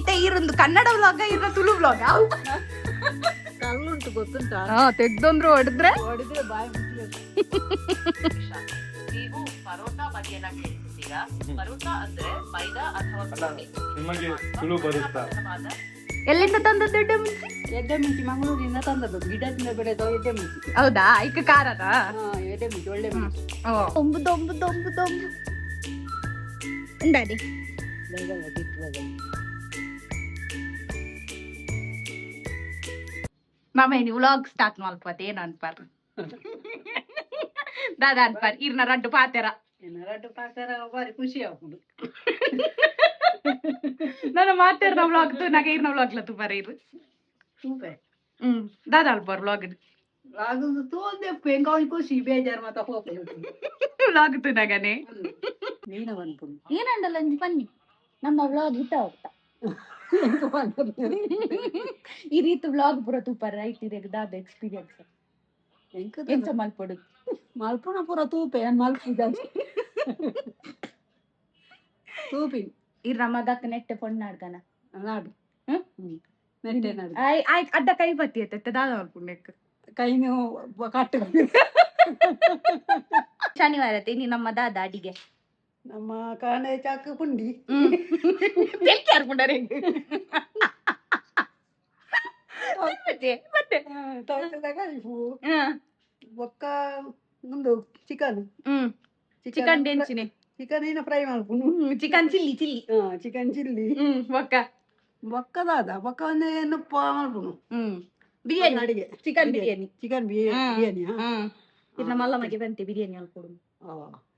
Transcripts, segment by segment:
ಇತ್ತೆ ಈರೊಂದು ಕನ್ನಡ ವ್ಲಾಗ್ ಇರ್ನ ತುಳು ವ್ಲಾಗ್. ಕಲ್ಲುಂಟು ಗೊತ್ತುಂಟಾ? ಹಾ, ತೆಗ್ದೊಂದ್ರು ಹೊಡೆದ್ರೆ. ಹೊಡೆದ್ರೆ ಬಾಯಿ ಮುಚ್ಚಬೇಕು. ನೀವು ಪರೋಟಾ ಬಗೆಯನ್ನ ಕೇಳ್ತಿದ್ದೀರಾ. ಪರೋಟಾ ಅಂದ್ರೆ ಮೈದಾ ಅಥವಾ ಅಲ್ಲ, ನಿಮಗೆ ತುಳು ಬರುತ್ತಾ? ಎಲ್ಲಿಂದ ತಂದದ್ದು ಎಡ್ಡೆ ಮುಂಚೆ? ಎಡ್ಡೆ ಮಿಂಚಿ ಮಂಗಳೂರಿನಿಂದ ತಂದದ್ದು, ಗಿಡದಿಂದ ಬೆಳೆದ ಎಡ್ಡೆ ಮಿಂಚಿ. ಹೌದಾ? ಐಕ ಖಾರನಾ? ಹಾ, ಎಡ್ಡೆ ಮಿಂಚಿ ಒಳ್ಳೆ ಮೆಣಸು. ದೊಂಬು ದೊಂಬು ದೊಂಬು ದೊಂಬು ಎಂದಾಡಿ. ಬೇಗಲ್ಲ, ಬಿಟ್ಟು ಬೇಗಲ್ಲ. ಮಾಮ, ನೀವು ವ್ಲಾಗ್ ಸ್ಟಾರ್ಟ್ ಮಲ್ಪತ್ತೆ ಏನು ಅನ್ಪಾರ್ ದಾದಾ ಅನ್ಪಾರ್ ಇರ್ನ ರಡ್ಡು ಪಾತೆರ? ಏನಾರ ಪಾಕಾರ ಬಾರಿ ಖುಷಿ ಆಗುದು. ನನ್ನ ಮಾತೇರ್ನ ವ್ಲಾಗ್ ತು ನಾಗ ಇರ್ನ ವ್ಲಾಗ್ ಲ ತುಪಾರ ಇರು. ತೂಪೆ. ದಾದಾ ಅಲ್ಪಾರ್ ವ್ಲಾಗ್? ಆಗುದು ತೋಂದೆ ಎಂಕ ಒಂಜಿ ಖುಷಿ, ಬೇಜಾರು ಮಾತ ಹೋಗ್ತದೆ. ವ್ಲಾಗ್ ತು ನಗನೆ. ಮೀನ ಬಂದ್ಪುಂಡು. ಏನಂಡಲ್ಲ ಅಂಜಿ ಬನ್ನಿ, ನಮ್ಮ ವ್ಲಾಗ್ ಇತ್ತ ಹೋಗ್ತಾ ಈ ರೀತಿ ವ್ಲಾಗ್ ಪೂರ ತೂಪಾರ ರೈಟ್ ಇದೆ ದಾದ ಎಕ್ಸ್ಪೀರಿಯನ್ಸ್ ಎಂಚ ಮಲ್ಪೊಡು? ಮಲ್ಪುಣ ಪೂರ ತೂಪೆ, ಏನ್ ಮಲ್ಪು ಜಾಸ್ತಿ ತೂಪಿ. ಇರ್ ನಮ್ಮ ದಕ್ಕ ನೆಟ್ಟೆ ಪೊಣ್ಣಾಡ್ಗನ. ನಾಡು. ಹ್ಮ್? ಹ್ಮ್, ನೆಟ್ಟೆ ನಾಡು. ಆಯ್ ಆಯ್, ಅಡ್ಡ ಕೈ ಬತ್ತಿ ಎತ್ತೆ ದಾದ ಮಲ್ಪುಂಡೆಕ್. ಕೈ ನೀವು ಕಟ್ಟು. ಶನಿವಾರ ತಿನ್ನಿ ನಮ್ಮ ದಾದ ಅಡಿಗೆ. ನಮ್ಮ ಕಾಣೆ ಚಾಕು ಪುಂಡಿ. ತೆಲ್ಕೆ ಅರ್ಪುಂಡರೆ ಮತ್ತೆ ಮತ್ತೆ. ತೋಟದ ಕೈಪು. ಬೊಕ್ಕ ಒಂದು ಚಿಕನ್. ಚಿಕನ್ ಡೆಂಚಿನೆ. ಚಿಕನ್ ಏನ fry ಮಲ್ಪುನು. Chicken chilli chilli. Chicken chilli. ಬೊಕ್ಕ? ಬೊಕ್ಕ ದಾದ, ಬೊಕ್ಕ ಒಂದು ನುಪ್ಪ ಮಲ್ಪುನು. ಬಿರಿಯಾನಿ. ಅಡಿಗೆ. ಚಿಕನ್ ಬಿರಿಯಾನಿ. ಚಿಕನ್ ಬಿರಿಯಾನಿ. ಇದು ನಮ್ಮ ಅಲ್ಲಮಗೆ ಬಂತೆ ಬಿರಿಯಾನಿ ಅಲ್ಕೊಡು.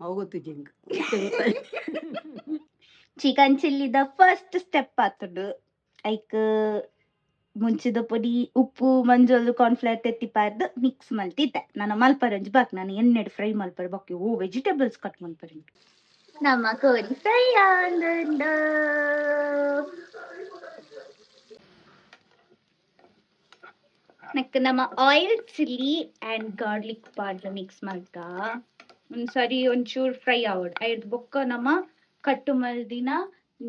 ಅವು ಗೊತ್ತು ಜಿಂಕ್. ಚಿಕನ್ ಚಿಲ್ಲಿದ ಫಸ್ಟ್ ಸ್ಟೆಪ್ ಆತುಂಡು. ಐಕ್ ಮುಂಚಿದ ಪೊಡಿ, ಉಪ್ಪು, ಮಂಜೊಲ್ಲು, ಕಾರ್ನ್ಫ್ಲವರ್ ತೆತ್ತಿಪಾರ್ದು ಮಿಕ್ಸ್ ಮಲ್ತಿದ್ದೆ. ನಾನು ಮಲ್ಪರಂಜಿ ಬಾಕ್ ನಾನು ಎಣ್ಣೆಡ್ ಫ್ರೈ ಮಲ್ಪರೆ ಬಾಕಿ ಓ ವೆಜಿಟೇಬಲ್ಸ್ ಕಟ್ ಮಲ್ಪರೆ. ನಮ್ಮ ಕೋರಿ ಫ್ರೈ ಆಂದುಂಡು. ನೆಕ್ ನಮ್ಮ ಆಯಿಲ್, ಚಿಲ್ಲಿ ಆ್ಯಂಡ್ ಗಾರ್ಲಿಕ್ ಪಾಡ್ಲ ಮಿಕ್ಸ್ ಮಲ್ತ ಒಂದ್ಸರಿ ಒಂಚೂರು ಫ್ರೈ ಆವಡ್. ಐದು ಬೊಕ್ಕ ನಮ್ಮ ಕಟ್ಟು ಮಲ್ದಿನ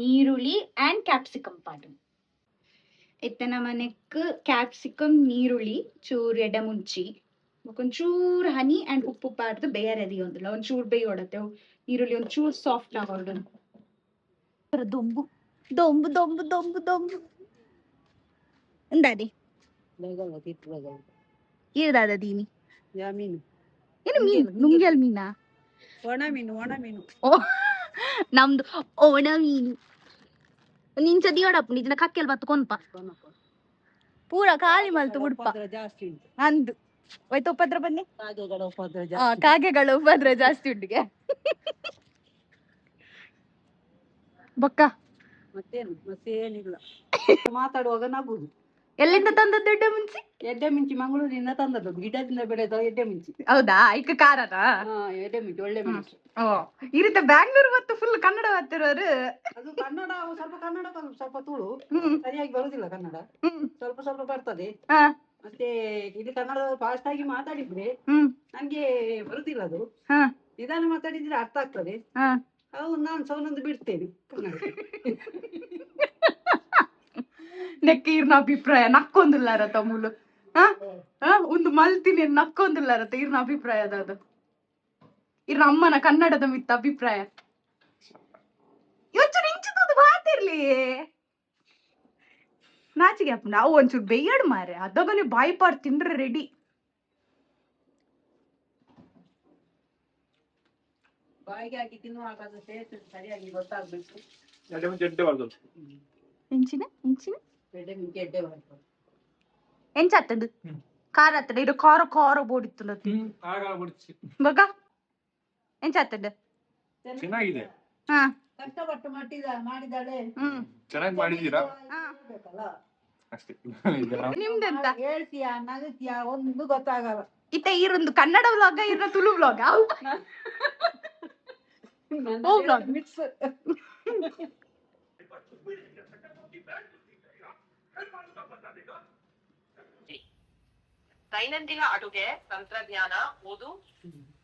ನೀರುಳ್ಳಿ ಆ್ಯಂಡ್ ಕ್ಯಾಪ್ಸಿಕಮ್ ಪಾಡು. ಇತ್ತೆ ನಮ್ಮ ನೆಕ್ ಕ್ಯಾಪ್ಸಿಕಮ್, ನೀರುಳ್ಳಿ, ಚೂರು ಎಡೆ ಮುಂಚಿ, ಒಂಚೂರು ಹನಿ ಆ್ಯಂಡ್ ಉಪ್ಪು ಪಾಡ್ದು ಬೇಯರದಿ ಒಂದಿಲ್ಲ. ಒಂಚೂರು ಬೇಯೋಡತ್ತೆ ನೀರುಳ್ಳಿ, ಒಂಚೂರು ಸಾಫ್ಟ್ ಆಗೋಡು. ದೊಂಬು ದೊಂಬು ದೊಂಬು ದೊಂಬು ದೊಂಬು ಎಂದಾಡಿ. ಈರ್ದಾದ ದೀನಿ. ಯಾ ಮೀನು? ಏನು ಮೀನು? ನುಂಗ್ಯಲ್ ಮೀನಾ? ಒಣ ಮೀನು, ಒಣ ಮೀನು. ಓ, ನಮ್ದು ಒಣ ಮೀನು. ನಿಂಚ ದಿಯೋಡಪ್ಪ ನಿಜನ ಕಕ್ಕೆಲ್ ಬತ್ತು ಕೊನ್ಪ ಪೂರ ಖಾಲಿ ಮಲ್ತು ಉಡ್ಪ. ಉಪದ್ರ ಜಾಸ್ತಿ ಉಂಟು. ಅಂದು ಹೋಯ್ತು ಉಪದ್ರ ಬನ್ನಿ. ಕಾಗೆಗಳ ಉಪದ್ರ ಆ, ಜಾಸ್ತಿ. ಕಾಗೆಗಳ ಉಪದ್ರ ಜಾಸ್ತಿ ಉಂಟಿಗೆ ಬೊಕ್ಕ? ಮತ್ತೇನು? ಮತ್ತೇನಿಲ್ಲ, ಮಾತಾಡುವಾಗ ನಗುದು. ಎಲ್ಲಿಂದ ತಂದದ್ದು ಎಡ್ಡೆ ಮುಂಚಿ? ಎಡ್ಡೆ ಮಿಂಚಿ ಮಂಗಳೂರಿನಿಂದ ತಂದದ್ದು, ಗಿಡದಿಂದ ಬೆಳೆದ ಎಡ್ಡೆ ಮಿಂಚಿ. ಹೌದಾ? ಐಕ ಖಾರನಾ? ಹಾ, ಎಡ್ಡೆ ಮಿಂಚಿ ಒಳ್ಳೆ ಮೆಣಸು. ಓ, ಈ ರೀತಿ ಬ್ಯಾಂಗ್ಳೂರ್ ಮತ್ತು ಫುಲ್ ಕನ್ನಡ ಮಾತಿರೋರು. ಅದು ಕನ್ನಡ ಸ್ವಲ್ಪ ಕನ್ನಡ ಸ್ವಲ್ಪ ಸ್ವಲ್ಪ ತುಳು. ಸರಿಯಾಗಿ ಬರುದಿಲ್ಲ ಕನ್ನಡ. ಸ್ವಲ್ಪ ಸ್ವಲ್ಪ ಬರ್ತದೆ. ಮತ್ತೆ ಇಲ್ಲಿ ಕನ್ನಡ ಫಾಸ್ಟ್ ಆಗಿ ಮಾತಾಡಿದ್ರೆ ನನ್ಗೆ ಬರುದಿಲ್ಲ ಅದು. ನಿಧಾನ ಮಾತಾಡಿದ್ರೆ ಅರ್ಥ ಆಗ್ತದೆ. ಹೌದು, ನಾನು ಸಹ ಒಂದೊಂದು ಬಿಡ್ತೇನೆ ಕನ್ನಡ. ನೆಕ್ ಈರ್ನ ಅಭಿಪ್ರಾಯ ನಕ್ಕೊಂದುಲ್ಲಾರ ತಮ್ಮುಲು? ಹಾ ಹಾ, ಒಂದು ಮಲ್ತಿನಿ ನಕ್ಕೊಂದುಲ್ಲಾರತ್ತ. ಈರ್ನ ಅಭಿಪ್ರಾಯ ಅದು ಇರ್ನ ಅಮ್ಮನ ಕನ್ನಡದ ಮಿತ್ತ ಅಭಿಪ್ರಾಯ. ಒಂಚೂರು ಇಂಚುದು ಬಾತಿರ್ಲಿ, ನಾಚಿಗೆ ಅಪ್ಪ. ನಾವು ಒಂಚೂರು ಬೇಯಡ್ ಮಾರೆ ಅದಗನೆ ಬಾಯಿ ಪಾರ್ ತಿಂದ್ರೆ ರೆಡಿ. ಬಾಯಿಗೆ ಹಾಕಿ ತಿನ್ನುವಾಗ ಅದು ಟೇಸ್ಟ್ ಸರಿಯಾಗಿ ಗೊತ್ತಾಗ್ಬೇಕು. ಎಡ್ಡೆ ಮುಂಚೆ ಎಡ್ಡೆ ಬರ್ತದೆ. ಎಂಚಿನ ಎಂಚಿನ? ಎಡ್ಡೆ ಮಿಂಚಿ ಎಡ್ಡೆ ಮಾಡ್ತಾರೆ. ಎಂಚ ಆಗ್ತದೆ? ಖಾರ ಆಗ್ತದೆ ಇದು, ಖಾರ ಖಾರ ಬೋಡಿತ್ತು. ಆಗ ಬಿಡ್ಸಿ. ಬಗ ಎಂಚ ಆಗ್ತದೆ? ಚೆನ್ನಾಗಿದೆ. ಕಷ್ಟಪಟ್ಟು ಮಾಡಿದ ಮಾಡಿದಾಳೆ. ಚೆನ್ನಾಗಿ ಮಾಡಿದೀರಾ. ಬೇಕಲ್ಲ. ಅಷ್ಟೇ. ನಿಮ್ದೆಂತ? ಹೇಳ್ತೀಯಾ, ನಗುತ್ತೀಯಾ, ಒಂದು ಗೊತ್ತಾಗಲ್ಲ. ಇತ್ತ ಈರೊಂದು ಕನ್ನಡ ವ್ಲಾಗ್ ಇರ್ನ ತುಳು ವ್ಲಾಗ್? ಓ, vlog. Mix. ದೈನಂದಿನ ಅಡುಗೆ, ತಂತ್ರಜ್ಞಾನ, ಓದು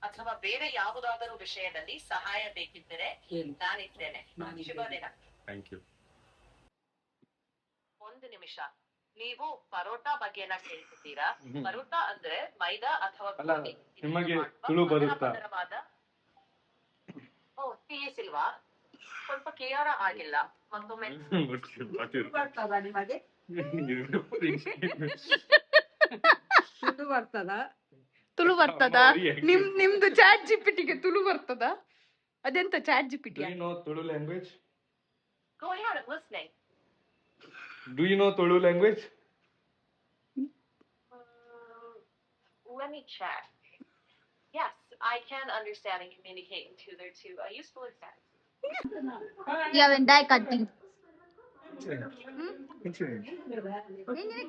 ಅಥವಾ ಬೇರೆ ಯಾವುದಾದರೂ ವಿಷಯದಲ್ಲಿ ಸಹಾಯ ಬೇಕಿದ್ದರೆ ಹೇಳಿ. ನಾನಿದ್ದೇನೆ. ನಾನಿದ್ದೇನೆ. ಶುಭ ದಿನ. Thank you. ಒಂದು ನಿಮಿಷ, ನೀವು ಪರೋಟಾ ಬಗ್ಗೆನ ಕೇಳ್ತಿದ್ದೀರಾ? ಪರೋಟಾ ಅಂದ್ರೆ ಮೈದಾ ಅಥವಾ ಅಲ್ಲ, ಗೋಧಿ ಇದರಿಂದ ನಿಮಗೆ ಮಾಡುವ ತುಳು ಪದರ ಬರುತ್ತಾ? ಪದರವಾದ. ಓ, ತಿಳಿಸಿಲ್ವಾ? ಸ್ವಲ್ಪ ಕ್ಲಿಯರ್ ಆಗಿಲ್ಲ, ಮತ್ತೊಮ್ಮೆ. ಬರ್ತದ ನಿಮಗೆ? ತುಳು ಬರ್ತದ? ತುಳು ಬರ್ತದ? ನಿಮ್ದು ಚಾಟ್ ಜಿಪಿಟಿಗೆ ತುಳು ಬರ್ತದ? ಅದೆಂತ chat GPT? Do you know Tulu language? Go ahead, I'm listening. Do you know Tulu language? Let me check. Yes, I can understand and communicate in Tudur to a useful extent. ಯಾವೆನ್ ಡೈ cutting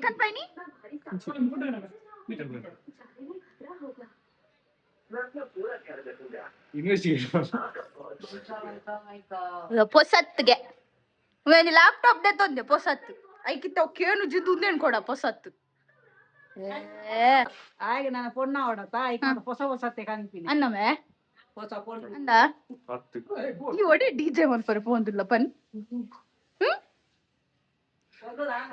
ಕನ್ಪೈನಿ. Investigation. ಪೊಸತ್ಗೆ laptop ದೆ ತೊಂದೆ ಪೊಸತ್ತು ಐಕಿತ್ತ ಕೇನು ಜಿದ್ದು ಉಂದೇನು ಕೊಡ ಪೊಸತ್ತು. ಹಾಗೆ ನನ್ನ ಪೊಣ್ಣ ಅವಡತ್ತ ಐಕ್ ಹೊಸ ಹೊಸತ್ತೆ ಕಾಣ್ತೀನಿ. ಅನ್ನಮೆ. ಹೊಸ ಪೊಣ್ಣು. ಅಂದ. ಈ ಒಡೆ ಡಿಜೆ ಮನ್ಪರೆ ಪೋಂದುಲ್ಲ ಪನ್. ಪೊರ್ಲುದ ಆನ್.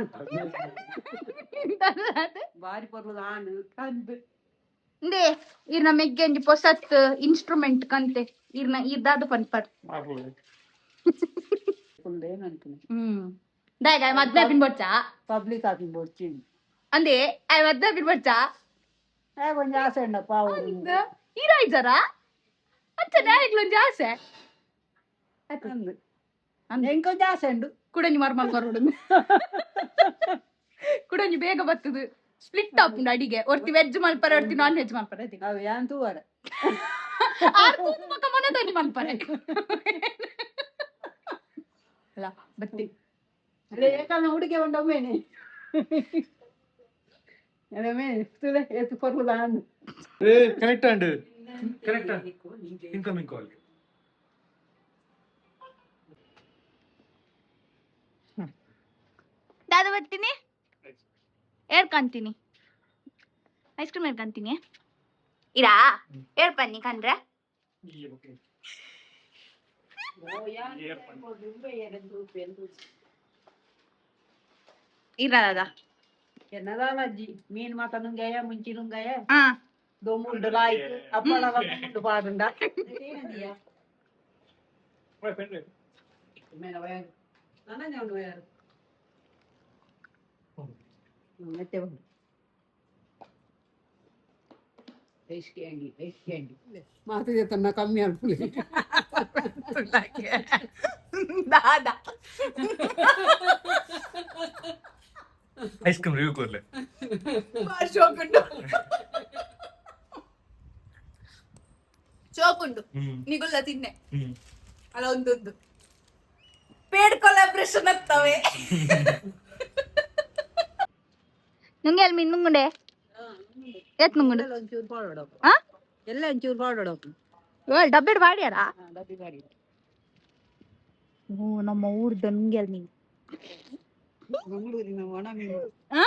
ಬಾರಿ ಪೊರ್ಲುದ ಆನ್. ಅಂದ್ ಇಂದೇ ಇರ್ನ ಮೆಗ್ಗೆಂಜಿ ಪೊಸತ್ ಇನ್ಸ್ಟ್ರೂಮೆಂಟ್ ಕಂತೆ ಇರ್ನ ಇರ್ದಾದ ಪನ್ಪರ್. ಫುಲ್ ಏನಂತೀನಿ. ದಾಯ್ ಮದ್ವೆ ಬಿನ್ ಬೊಚ್ಚಾ. ಪಬ್ಲಿಕ್ ಆಪಿನ ಬೊಡ್ಚಿ. ಅಂದೆ ಆಯ್ ಮದ್ವೆ ಬಿನ್ ಬೊಚ್ಚಾ. ಒಂಜಿ ಆಸೆ ಉಂಡಪ್ಪ ಅವ್ರು. ಈರಾಯ್ಜಾರ ಅಚ್ಚ ನಾಯಿಗ್ಲೊಂಜಿ ಆಸೆ. ಅಂದ್. ಅಂದ್. ಎಂಕೊಂಜಿ ಆಸೆ ಉಂಡು. ಕುಡಂಜಿ ಮರ್ಮಲ್ ಬರೋಡು, ಕುಡಂಜಿ ಬೇಗ ಬರ್ತದೆ. ಸ್ಪ್ಲಿಟ್ ಆಪುಂಡು ಅಡಿಗೆ. ಒರ್ತಿ ವೆಜ್ ಮಲ್ಪರೆ, ಒರ್ತಿ ನಾನ್ ವೆಜ್ ಮಲ್ಪರೆ. ಅವು ಯಾನ್ ತೂವರೆ. ಆರ್ ತೂದು ಬೊಕ ಮೊನದನಿ ಮಲ್ಪರೆ ಅಲ್ಲ ಬತ್ತಿ. ಅರೆ ಏಕನ ಹುಡುಗೆ ಉಂಡು ಒಮ್ಮೆನೆ. ಒಮ್ಮೆ ತುಲೆ ಏತು ಪೊರ್ಲುದ ಆನ್. Connect and connect incoming call. ದಾದ ಬರ್ತೀನಿ, ಏರ್ಕಂತೀನಿ, ಐಸ್ ಕ್ರೀಮ್ ಏರ್ಕಂತೀನಿ. ಇರಾ ಏರ್ ಬನ್ನಿ ಕಂಡ್ರೆ. ಇರ ದಾದ. ಎನ್ನದಾಲಜ್ಜಿ ಮೀನ್ ಮಾತ ನುಂಗಾಯ ಮುಂಚಿ ನುಂಗಾಯ. ಹಾ. ದೊಮ್ಮುಂಡು ಲಾಯ್ಕ್ ಅಪ್ಪಳ ದೊಮ್ಮುಂಡು ಪಾಡುಂಡ. ಮತ್ತೆ ಉಂಟು ಐಸ್ ಕ್ಯಾಂಡಿ, ಐಸ್ ಕ್ಯಾಂಡಿ ಮಾತಿದೆ ತನ್ನ ಕಮ್ಮಿ ಅಲ್ಪುಲಿ. ದಾದ? ಐಸ್ ಕ್ರೀಮ್ ರಿವ್ಯೂ ಕೊರ್ಲೆ. ಶೋಕುಂಡು, ಶೋಕುಂಡು. ನಿಗುಲ್ಲ ತಿನ್ನೆ. ಅಲ್ಲ, ಒಂದೊಂದು ಪೇಡ್ ಕೊಲಾಬ್ರೇಷನ್ ಆಗ್ತವೆ. ನುಂಗೆ ಅಲ್ಲಿ ಮೀನ್ ನುಂಗುಂಡೆ ಏತ್ ನುಂಗುಂಡು? ಎಲ್ಲ ಒಂಚೂರು ಪಾಡೋಡಪ್ಪ. ಆ? ಎಲ್ಲ ಒಂಚೂರು ಪಾಡೋಡಪ್ಪ. ಏಳ್ ಡಬ್ಬಿಡ್ ಮಾಡ್ಯಾರ. ಡಬ್ಬಿ ಬಾಡಿ. ಓ, ನಮ್ಮ ಊರ್ದ ನುಂಗೆಲ್ ಮೀನ್. ಮಂಗಳೂರಿನ ಒಣ ಮೀನು. ಆ?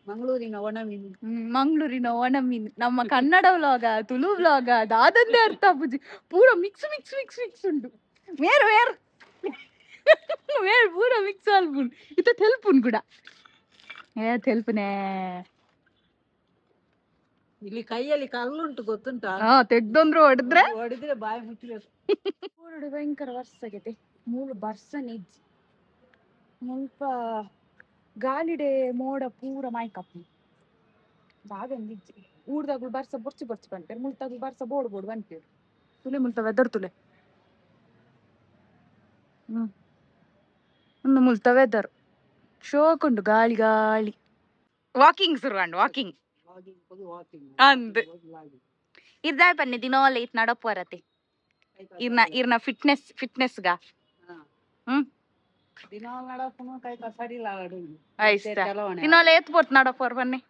ಮಂಗಳೂರಿನ ಒಣ ಮೀನು. ಮಂಗಳೂರಿನ ಒಣ ಮೀನು. ನಮ್ಮ ಕನ್ನಡ ವ್ಲಾಗ, ತುಳು ವ್ಲಾಗ ದಾದಂದೇ ಅರ್ಥ ಆಪುಜಿ. ಪೂರ ಮಿಕ್ಸ್ ಮಿಕ್ಸ್ ಮಿಕ್ಸ್ ಮಿಕ್ಸ್ ಉಂಟು. ವೇರು ವೇರು ವೇರು ಪೂರ ಮಿಕ್ಸ್ ಆಲ್ಪುಂಡು. ಇತ್ತ ತೆಲ್ಪುನ್ ಕೂಡ ಏ ತೆಲ್ಪುನೇ. ಇಲ್ಲಿ ಕೈಯಲ್ಲಿ ಕಲ್ಲುಂಟು, ಗೊತ್ತುಂಟಾ? ಹಾ, ತೆಗ್ದೊಂದ್ರು ಹೊಡೆದ್ರೆ ಹೊಡೆದ್ರೆ ಬಾಯಿ ಮುಚ್ಚಬೇಕು. ಊರುಡು ಭಯಂಕರ ವರ್ಷ ಆಗೈತೆ. ಮೂಲು ಬರ್ಸ ನಿಜ್ಜಿ. ಮುಲ್ಪ ಗಾಳಿಡೆ ಮೋಡ ಪೂರ ಮಾಯ್ಕಪ್ಪು ದಾದಂದಿಜ್ಜಿ. ಊರ್ದಾಗುಲು ಬರ್ಸ ಬೊರ್ಚಿ ಬೊರ್ಚಿ ಪನ್ಪೆರ್, ಮುಲ್ತಾಗುಲು ಬರ್ಸ ಬೋಡು ಬೋಡು ಪನ್ಪೆರ್. ತುಲೆ ಮುಲ್ತ ವೆದರ್ ತುಲೆ. ಒಂದು ಮುಲ್ತ ವೆದರ್ ಶೋಕುಂಡು, ಗಾಳಿ ಗಾಳಿ. ವಾಕಿಂಗ್ ಶುರುವಾಂಡ್, ವಾಕಿಂಗ್. ಅಂದ್. ಇರ್ದಾಯ್ ಪನ್ನೆ ದಿನೋಲ ಇತ್ ನಡಪು ವರತೆ ಇರ್ನ ಇರ್ನ ಫಿಟ್ನೆಸ್ ಫಿಟ್ನೆಸ್ ಗಾ. ದಿನ ನಡಪುನು ಕೈ ಸರಿಲ್ಲ. ಐಸ್ತ ದಿನೋಲ ಏತ್ ಪೋತ್ ನಡಪುವರ್ ಬನ್ನಿ.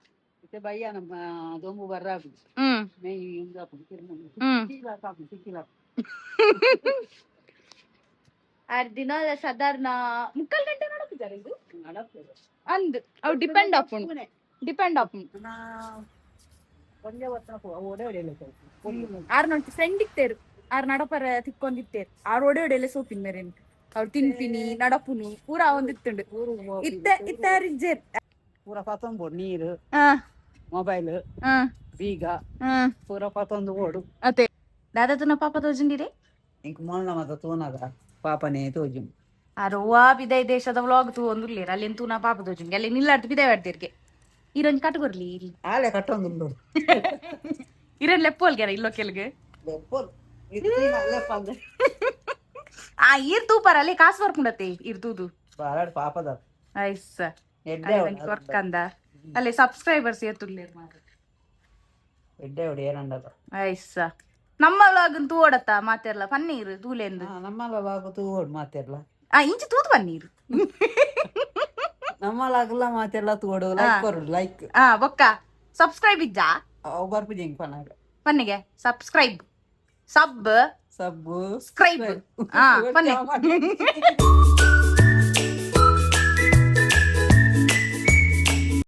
ಬಯ್ಯ ನಮ್ಮ ದೊಂಬು ಬರ್ರಾಪು. ಮೇಯ್ ಇಂದಾಪು. ಸಿಕ್ಕಿಲ್ಲ. ಆರ್ ದಿನೋಲ ಸಾಧಾರಣ ಮುಕ್ಕಾಲ್ ಗಂಟೆ ನಡಪಿದ್ದಾರೆ ಇದು. ನಡಪು. ಅಂದ್, ಅವು ಡಿಪೆಂಡ್ ಆಪುಂಡು, ಡಿಪೆಂಡ್ ಆಪುಂಡು. ಒಂಜೆ ಹೊತ್ತಿನ ಓಡೆ ಹೊಡೆಯಲ್ಲ. ಆರ್ ನೋಡ್ತಿ ಫ್ರೆಂಡ್ ಇತ್ತೇರು, ಆರ್ ನಡಪರ ತಿಕ್ಕೊಂಡಿತ್ತೇರು. ಆರ್ ಒಡೆ ಒಡೆಯಲ್ಲ ಸೋಪಿನ ಮೇರೆನ್. ಅವ್ರು ತಿನ್ಪಿನಿ ನಡಪುನು ಪೂರ ಒಂದಿತ್ತುಂಡು. ಇತ್ತೆ ಇತ್ತೆ ಇಜ್ಜೆರ್. ಪೂರ ಪತೊಂದು ನೀರು, ಮೊಬೈಲ್, ಬೀಗ ಪೂರ ಪತೊಂದು ಓಡು. ಅತೆ ದಾದಾ ತುನ ಪಾಪ ತೋಜುಂಡಿರೆ. ಇಂಕ್ ಮೊನ್ನ ಮತ ತೂನಗ ಪಾಪನೇ ತೋಜು. ಅರೋವಾ ಬಿದೈ ದೇಶದ ವ್ಲಾಗ್ ತೂ ಒಂದುಲ್ಲೇರ್ ಅಲ್ಲಿ ತೂನ ಪಾಪ ತೋಜುಂಗೆ ಅಲ್ಲಿ ನಿಲ್ಲಾಡ್ದು ಬಿದೈ ಆಡ್ದಿರ್ಗೆ ಈರೊಂದು ಕಟ್ಕೊರ್ಲಿ ಇಲ್ಲಿ. ಆಲೆ ಕಟ್ಟೊಂದುಂಡು. ಇರನ್ ಲೆಪ್ಪೋಲ್ಗೆರ ಇಲ್ಲೋ ಕೆಲ್ಗೆ. ಆ ಈರ್ ತೂಪಾರ ಅಲ್ಲಿ ಕಾಸು ಬರ್ಪುಂಡತೆ ಇರ್ ತೂದು. ಬಾಳ ಪಾಪದ. ಐಸ್ ಕೊರ್ಕಂದ ಅಲ್ಲಿ ಸಬ್ಸ್ಕ್ರೈಬರ್ಸ್ ಏತುಲ್ಲೇರ್ ಮಾರ್ರೆ. ಎಡ್ಡೆ ಹೊಡಿ ಏನಂಡದ. ಐಸ್ ನಮ್ಮ ವ್ಲಾಗ್ ತೂವಡತ್ತ ಮಾತೆರ್ಲ ಪನ್ನೀರ್ ತೂಲೆಂದು. ನಮ್ಮಲ್ಲ ತೂವೋಡು ಮಾತೆರ್ಲ. ಆ ಇಂಚಿ ತೂದು ಪನ್ನೀರ್. ನಮ್ಮಲಾಗಲ್ಲ ಮಾತೆಲ್ಲ ತೂವೋಡು, ಲೈಕ್ ಕೊರಡು ಲೈಕ್. ಆ ಬೊಕ್ಕ ಸಬ್ಸ್ಕ್ರೈಬ್ ಇಜ್ಜಾ? ಅವು ಬರ್ಪುಜಿ ಹಿಂಗ್ ಪನ್ನಾಗ. ಪನ್ನಿಗೆ ಸಬ್ಸ್ಕ್ರೈಬ್ ಸಬ್ ಸಬ್ಬು ಸ್ಕ್ರೈಬ್. ಆ ಪನ್ನೆ.